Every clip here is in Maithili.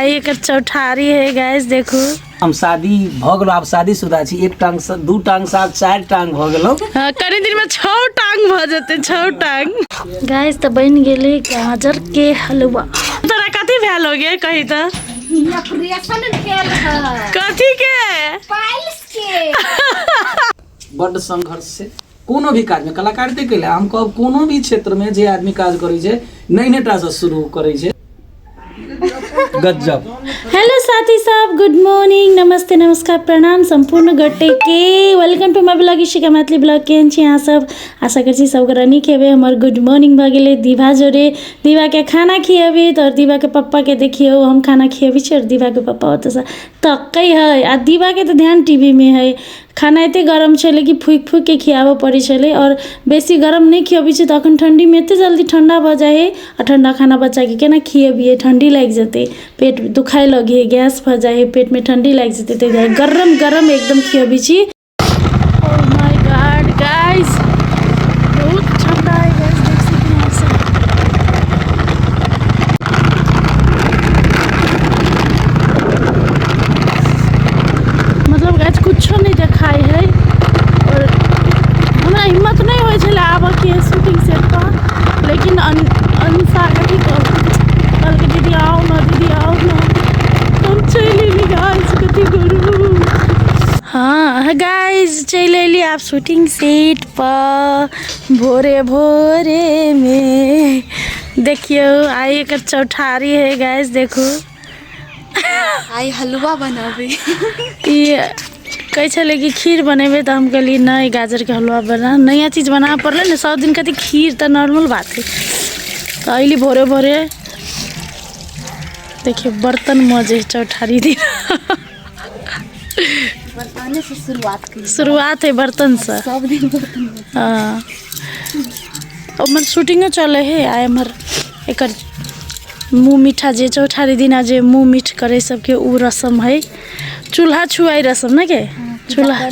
आइ एकर चौठारी है गाइस देखू। हम शादी भऽ गेलहुँ, आब शादीशुदा छी। एक टांग से दू टांग से आब चारि टांग भऽ गेलहुँ। हाँ, कनी दिन में 6 टांग भऽ जेतै, 6 टांग। गाइस तऽ बनि गेलै गाजर के हलवा। तोरा कथी भेल हो गे कही तऽ? ऑपरेशन भेल है। कथी के? पाइल्स के। बड्ड संघर्ष छै कोनो भी काजमे, कलाकारिते के हम कहब कोनो भी क्षेत्रमे जे आदमी काज करै छै नैने टा से शुरू करै छै। गजब। हेलो साथी सब, गुड मॉर्निंग, नमस्ते, नमस्कार, प्रणाम संपूर्ण गोटे के। Welcome to my blog Ishika Maithili blog. केहन छी अहाँ सब? आशा करै छी सब गोटा नीक हेबै। हमर गुड मॉर्निंग भऽ गेलै दीवा जोड़े। दीवा के खाना खिएबी तऽ दीवा के पप्पा के देखियौ, हम खाना खिएबै छी और दीवा के पप्पा ओतऽसँ तकै है आ दीवा के तऽ ध्यान टीवी में है। खाना एते गरम छलै कि फूकि फूकिके खियाबऽ पड़ै छलै आओर बेसी गरम नहि खियबै छै तऽ अखन ठण्डीमे एते जल्दी ठण्डा भऽ जाइ हइ आ ठण्डा खाना बच्चाके केना खियबियै, ठण्डी लागि जेतै, पेट दुखाय लगै हइ, गैस भऽ जाइ हइ, पेटमे ठण्डी लागि जेतै, ताहि दुआरे गरम गरम एकदम खियबै छी। ओ my God guys, बहुत ठंडा है गाइस, देख सकते हैं आप सब। मतलब गाइस कुछो नहीं देखाई है और हमरा हिम्मत नहीं होइ छलै आबऽके शूटिंग सेट पर, लेकिन अंशा कथी कहलकै दीदी आउ न, दीदी आउ न, हम चलि एली गाइस, कथी करू। हाँ गाइस चलि एली आब शूटिंग सेट पर भोरे भोरे में। देखियौ आइ एकर चौठारी है गाइस, देखू आइ हलवा बनाबे। ई कहै छलै कि खीर बनेबै तऽ हम कहलियै नहि, गाजरके हलवा बना, नया चीज बनाबऽ पड़लै ने सब दिन। कथी खीर तऽ नॉर्मल बात है। तऽ अयली भोरे भोरे, देखियौ बर्तन मजै है चौठारी दिन। बर्तने से शुरुआत की शुरुआत है बर्तन से सब दिन बर्तन। हाँ, उम्हर शूटिंगो चलै है आ एम्हर एकर मुँह मीठा जे चौठारी दिना जे मुँह मीठ करे सबके उ रस्म है, चूल्हा छुआई रस्म ने के चूल्हा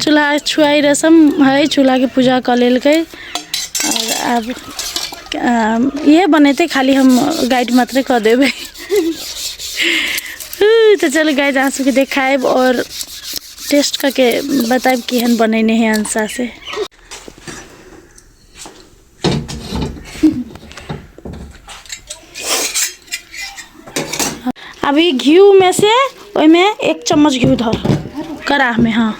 चूल्हा छुआई रस्म है, चूल्हा के पूजा कऽ लेलकै और आब इहे बनेतै, खाली हम गाइड मात्रे कऽ देबै। तऽ चलू गाइड अहाँ सबके देखायब और टेस्ट कऽ के बतायब केहन बनेने है अंशा से। अभी घी में से ओहिमे 1 चम्मच घी धर कड़ाह में। हाँ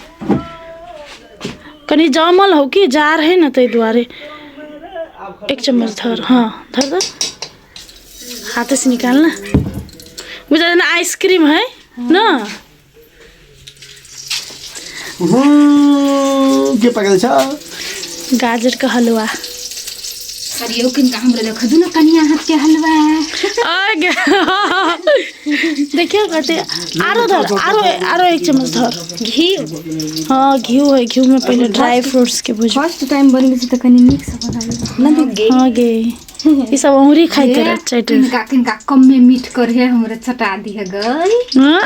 कनी जमल हो कि जार है ना, ताहि दुआरे 1 चम्मच धर। हाँ धर धर, हाथे से निकाल ना, बुझा ना आइसक्रीम है ना। के पकड़ल छ? गाजर के हलवा। करियो किनका हमरो देख दू ना कनिया हाथ के हलवा। आ गया। देखियो कते आरो धर, आरो आरो 1 चम्मच धर घी। हाँ घी है, घी में पहले ड्राई फ्रूट्स के भुज। फर्स्ट टाइम बनबै छी तऽ कनी नीक से बनाबै ना दीदी। हाँ गे, ई सब औरी खाइते रह चटनी। किनका किनका कमे मीठ करे हमरे चटा दिहे गई। हाँ?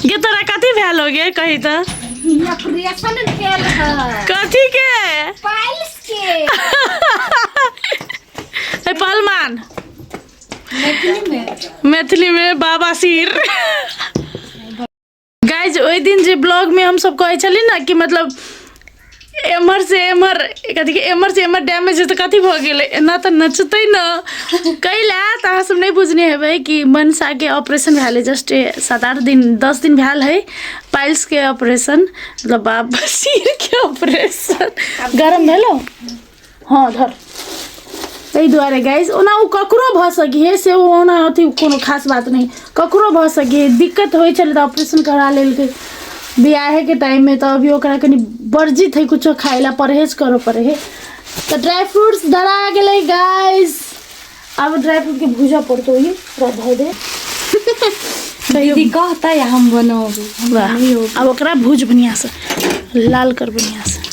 गे तोरा कथी भेल हो गे कही तऽ? ऑपरेशन भेल है। कथी के? पाइल्स के। ए पहलवान मैथिली में, मैथिली में बाबा सिर। गाइज ओहि दिन जे ब्लॉग में हम सब कहै छली ना कि मतलब एम्हर से एम्हर कथी के एम्हर से एम्हर डैमेज है तऽ कथी भऽ गेलै, एना तऽ नचतै न कैला। तऽ अहाँ सब नहि बुझने हेबै कि मनसा के ऑपरेशन भेल है जस्ट 7-8 दिन 10 दिन भेल है पाइल्स के ऑपरेशन, मतलब बाबा सिर के ऑपरेशन। गरम भेलो? हाँ धर। ताहि दुआरे गाइज ओना ओ ककरो भऽ सकै है से ओना अथी कोनो खास बात नहि, ककरो भऽ सकै है। दिक्कत होइ छलै तऽ ऑपरेशन करा लेलकै बियाहेके टाइममे, तऽ अभी ओकरा कनि वर्जित है कुछो खाइ ला, परहेज करऽ पड़ै है। तऽ ड्राई फ्रूट्स धरा गेलै गाइज, आब ड्राई फ्रूट के भूजऽ पड़तौ, ई पूरा धऽ दे। दीदी कहता या हम बनाबू। वाह, आब ओकरा भूज बढ़िआँ से लाल कर बढ़िआँ से।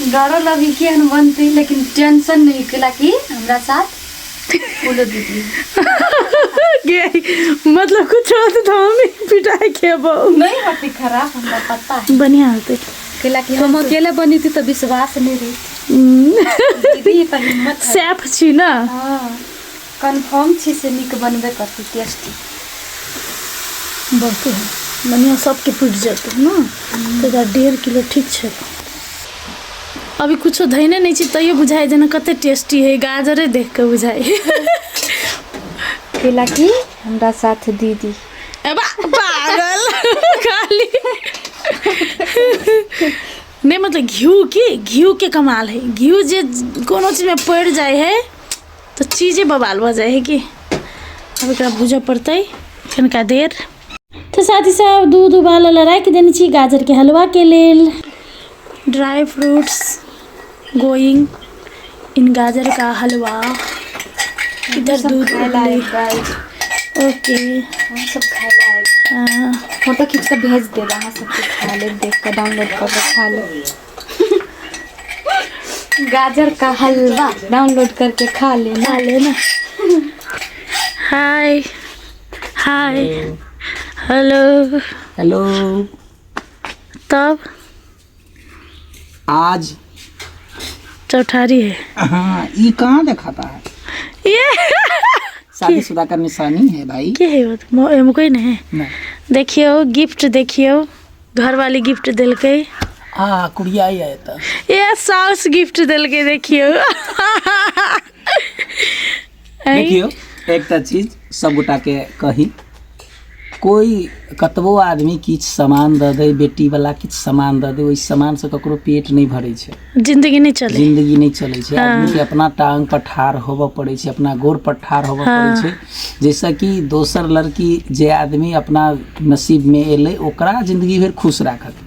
डरो लगी केहन बनतै, लेकिन टेंशन नहीं केला कि हमरा साथ फूलो दीदी गे मतलब कुछ होते तो हम ही पिटाई खेबो। नहीं होती खराब, हमरा पता है। बढ़िया होते। कैला कि हम अकेले बनी थी तो विश्वास नहीं रही। दीदी तो हिम्मत है। सेफ छी ना। हाँ, कन्फर्म छी से नीक बनबे करती, टेस्टी। बहुते है बढ़िया, सबके पुट जेतौ ने तऽ एकरा 1.5 किलो ठीक छै। अभी कुछो धैने नहि छी तैयो बुझाइ जेना कते टेस्टी है, गाजरे देख के बुझाइ। कैला कि हमरा साथ दीदी। ए बा, पागल खाली नहीं, मतलब घी के, घी के कमाल है। घी जे कोनो चीज में पड़ जाए है तो चीजे बवाल भऽ जाइ है कि। अब एकरा भूजऽ पड़तै कनिका देर। तऽ साथी सब, दूध उबालऽ लए राखि देने छी गाजरके हलवाके लेल। ड्राई फ्रूट्स गोइंग इन गाजर का हलवा। इधर सब दूध खाए ला उबले। गाइस। ओके। हम सब खाए ला। हाँ। फोटो खींच कर भेज देब अहाँ सबके, खा ले, देख कर डाउनलोड कर के खा ले। गाजर का हलवा डाउनलोड करके खा लेना। खा लेना। हाय हाय, हेलो। हेलो। तब आज चौठारी है। हाँ, ये कहाँ दिखाता है? ये शादीशुदा का निशानी है भाई। के है वो? एमे कोई नहीं है। नहीं। देखियौ, गिफ्ट देखियौ, घरवाली गिफ्ट देलकै। आ कुड़िया ही आया था। ये साउस गिफ्ट देलकै, देखियौ। देखियौ, एकटा चीज सब गोटा के कही, कोई कतबो आदमी किछु सामान दऽ दै, बेटी वाला किछु सामान दऽ दै, ओहि सामान से ककरो पेट नहि भरै छै। जिंदगी नहीं चले। जिंदगी नहि चलै छै। आदमी के अपना टांग पर ठाढ़ होबऽ पड़ै छै, अपना गोर पर ठाढ़ होबऽ पड़ै छै, जाहिसँ कि दोसर लड़की जे आदमी अपना नसीब में एलै, ओकरा जिंदगी भरि खुश राखत।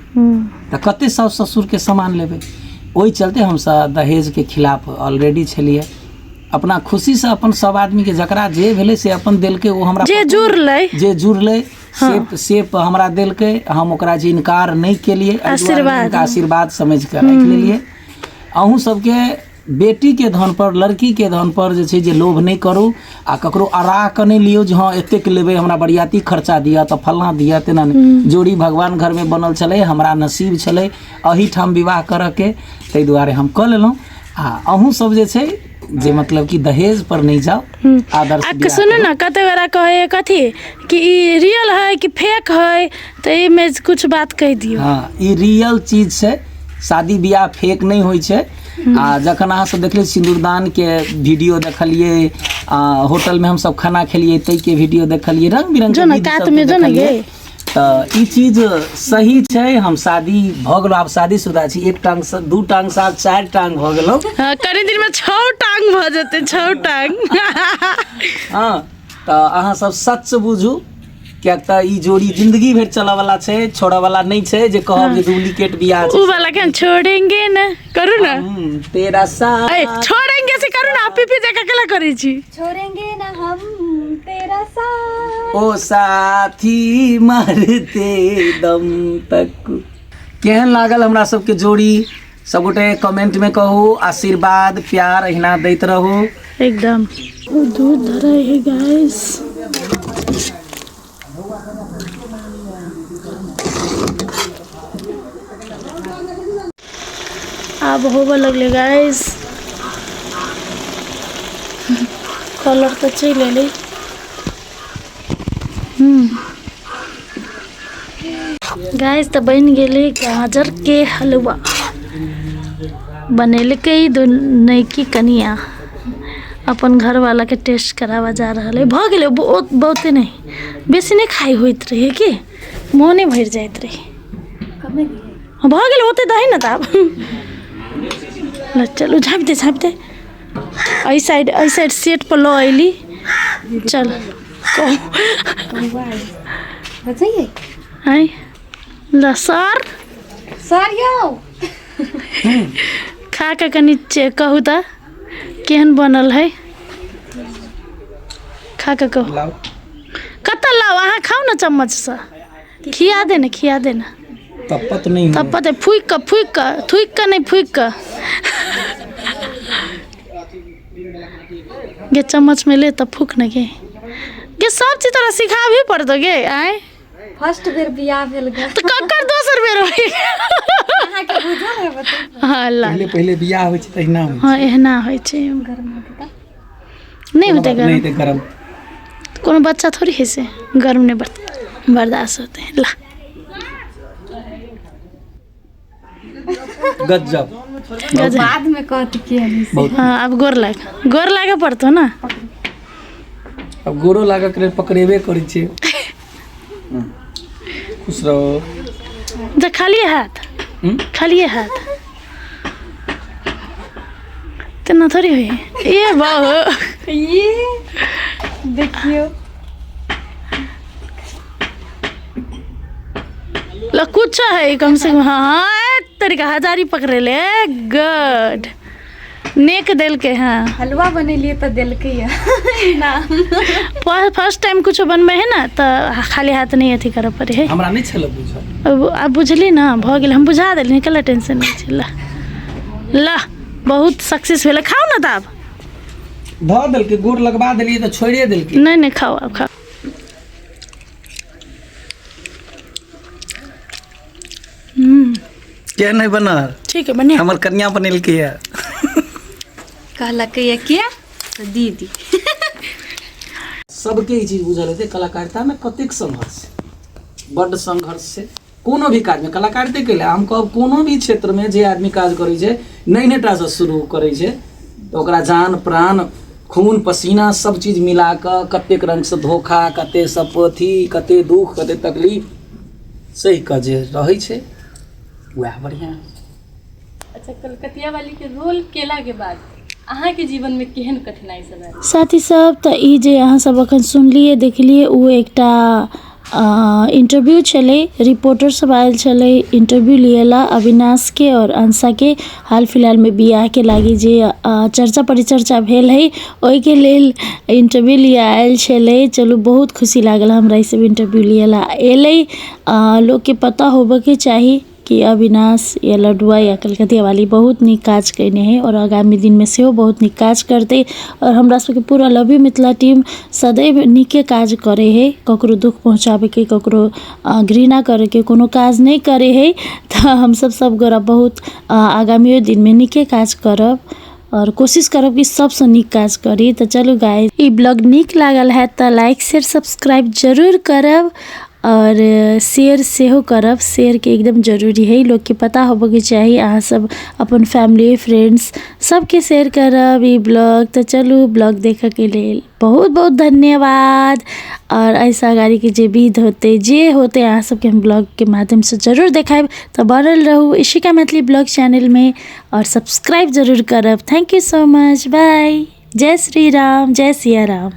तऽ कते साउस ससुरके सामान लेबै? ओहि चलते हमसब दहेजके खिलाफ ऑलरेडी छलियै। अपना खुशीसँ अपन सब आदमीके जकरा जे भेलै से अपन देलकै, ओ हमरा जे जुड़लै। जे जुड़लै से हमरा देलकै। हम ओकरा जे इनकार नहि केलियै, एहि दुआरे आशीर्वाद। हुनका आशीर्वाद समझि कऽ राखि लेलियै। अहूँ सबके बेटीके धन पर, लड़कीके धन पर जे छै जे लोभ नहि करू आ ककरो अड़ा कऽ नहि लियौ जे हँ एतेक लेबै, हमरा बरियाती खर्चा दिअ तऽ फल्लाँ दिअ, तेना नहि। जोड़ी भगवान घरमे बनल छलै, हमरा नसीब छलै एहिठाम विवाह करऽके, ताहि दुआरे हम कऽ लेलहुँ। आ अहूँ सब जे छै जे मतलब कि दहेज पर नहि जाउ, आदर्श आ बियाह सुनू करू। ने, कते गोरा कहै है कथी कि ई रियल है कि फेक है, तऽ एहिमे कुछ बात कहि दियौ। हँ, ई रियल चीज छै। शादी बियाह फेक नहि होइ छै। आ जखन अहाँ सब देखलियै सिन्दूरदान के वीडियो देखलियै, आ होटल में हमसब खाना खेलियै ताहिके वीडियो देखलियै, रंग बिरंग जो के ने विध कात सबके में जो ने देखलियै। गे। तऽ ई चीज सही छै। हम शादी भऽ गेलहुँ, आब शादीशुदा छी। एक टांग से, दू टांग से आब चारि टांग भऽ गेलहुँ। हाँ, कनि दिन में छओ टांग भऽ जेतै, छओ टांग। हँ, तऽ अहाँ सब सच बुझू, किएक तऽ ई जोड़ी जिंदगी भरि चलऽ वाला छै, छोड़ऽ वाला नहि छै जे कहब जे डुप्लीकेट बियाह छै। उ वाला के हम छोड़ेंगे ना, करू ना। हम तेरा साथ ए छोड़ेंगे से करू ना, पीपी जकाँ केला करै छी? छोड़ेंगे ना हम तेरा साथ। ओ साथी मरते दम तक। केहन लागल हमरा सबके जोड़ी, सबगोटे कमेंट में कहू। आशीर्वाद प्यार अहिना दैत रहू। एकदम। ओ दूध धरै है गाइस। आब होबऽ लगलै गाइस। कलर तऽ चलि एलै। गाइस, तऽ बनि गेलै गाजरके हलवा। बनेलकै दू नैकी कनिया, अपन घरवालाके टेस्ट कराबऽ जा रहल है। भऽ गेलै बहुत, बहुते नहि, बेसी नहि खाइ होइत रहै कि मोने भरि जाइत रहै। कमे दिए। भऽ गेलै, ओते दही ने तऽ आब ल चलू। झाँपि दे, झाँपि दे। एहि साइड, एहि साइड सेट पर लऽ अयली। चल कहू। कौआ बचाइए। आँय ल सर। सर यौ। खा कऽ कनि कहू तऽ केहन बनल है। खा कऽ कहू। लाउ। कतऽ लाउ? अहाँ खाउ ने, चम्मचसँ खिया दे ने, खिया दे ने। तपत नहीं तब पते फूकि कऽ, फूकि कऽ, थूकि कऽ नहि, फूकि कऽ। गे चम्मच में ले तब फूक न गे। गे सब चीज तोरा सिखाबे पड़तो गे आय। फर्स्ट बेर बियाह भेल गे। तऽ ककर दोसर बेर होइ? अहाँके बुझल है बताउ। हँ ला। पहिले पहिले बियाह होइ छै तहिना होइ। हँ एहना होइ छै। गरम होतै तऽ नहि होतै नहि गरम। तऽ गरम। कोनो बच्चा थोड़ी है से गर्म नहि बर्दाश्त होतै। ला गजब। गजब। बाद में कहत के हनी से। बहुत। हाँ आब गोर लाग, गोर लागे पड़तो ना। अब गोरो लागऽ के लेल पकड़ेबे करै छै। खुश रहो। तऽ खालिए हाथ। हम्म? खालिए हाथ तेना थोड़ी होइ। ए बाबू ये देखियो ल कुछ है कम से कम। हाँ हाँ तरीका हजारी पकड़े ले गुड नेक देलकै। हाँ हलवा बनेलिए तऽ देलकै या इनाम। फर्स्ट टाइम कुछो बनबै है ना तऽ खाली हाथ नहीं अथी करऽ पड़े है। हमरा नहि छलै बुझल। अब बुझली ना भऽ गेल, हम बुझा देली, निकल टेंशन नहीं छै। ल ल बहुत सक्सेस भेलै। खाउ ना तऽ आब। धऽ देलकै, गोर लगबा देलियै तऽ छोड़िए देलकै। नहीं नहीं खाओ आब खाओ। के नहि बनल? ठीक है बढ़िया। हमर कन्या बनेलकै है। कहलकै या के तऽ दीदी। सबके ई चीज बुझल हेतै कलाकारितामे कतेक संघर्ष छै, बड्ड संघर्ष छै। कोनो भी काजमे कलाकारिते के लेल हम कहब कोनो भी क्षेत्रमे जे आदमी काज करै छै नैनेटासँ शुरू करै छै तऽ ओकरा जान प्राण खून पसीना सब चीज मिला कऽ कतेक रङ्गसँ धोखा, कते सब अथी, कते दुःख, कते तकलीफ सहि कऽ जे रहै छै वएह बढ़िआँ। अच्छा कलकतिया वाली के रोल केला के बाद अहाँके जीवन में केहन कठिनाई सब आयल? साथी सब तऽ ई जे अहाँ सब अखन सुनलियै देखलियै ओ एकटा इंटरव्यू छलै। रिपोर्टर सब आयल छलै इंटरव्यू लिए ला अविनाशके और अंशाके। हाल फिलहालमे बियाहके लागि जे चर्चा परिचर्चा भेल है ओहिके लेल इंटरव्यू लिए आयल छलै। चलू बहुत खुशी लागल हमरा ई सब इंटरव्यू लिए ला एलै। लोकके पता होबऽके चाही कि अविनाश या लडुआ या कलकतिया वाली बहुत नीक काज कयने है और आगामी दिनमे सेहो बहुत नीक काज करतै। और हमरा सबके पूरा लव you Mithila team सदैव नीके काज करै है, ककरो दुःख पहुँचाबैके, ककरो घृणा करैके कोनो काज नहि करै है। तऽ हमसब सब गोरा बहुत आगामियो दिनमे नीके काज करब और कोशिश करब कि सबसँ नीक काज करी। तऽ चलू गाइस ई ब्लॉग नीक लागल है तऽ लाइक शेयर सब्सक्राइब जरूर करब और शेयर सेहो करब। शेयरके एकदम जरूरी है, लोकके पता होबऽके चाही। अहाँ सब अपन फैमिली फ्रेंड्स सबके शेयर करब ई ब्लॉग। तऽ चलू ब्लॉग देखऽके लेल बहुत बहुत धन्यवाद। और ऐसा अगाड़ीके जे विध होतै जे होतै अहाँ सबके हम ब्लॉगके माध्यमसँ जरूर देखायब। तऽ बनल रहू इशिका मैथिली ब्लॉग चैनलमे और सब्सक्राइब जरूर करब। Thank you so much, bye. जय श्री राम, जय सिया राम।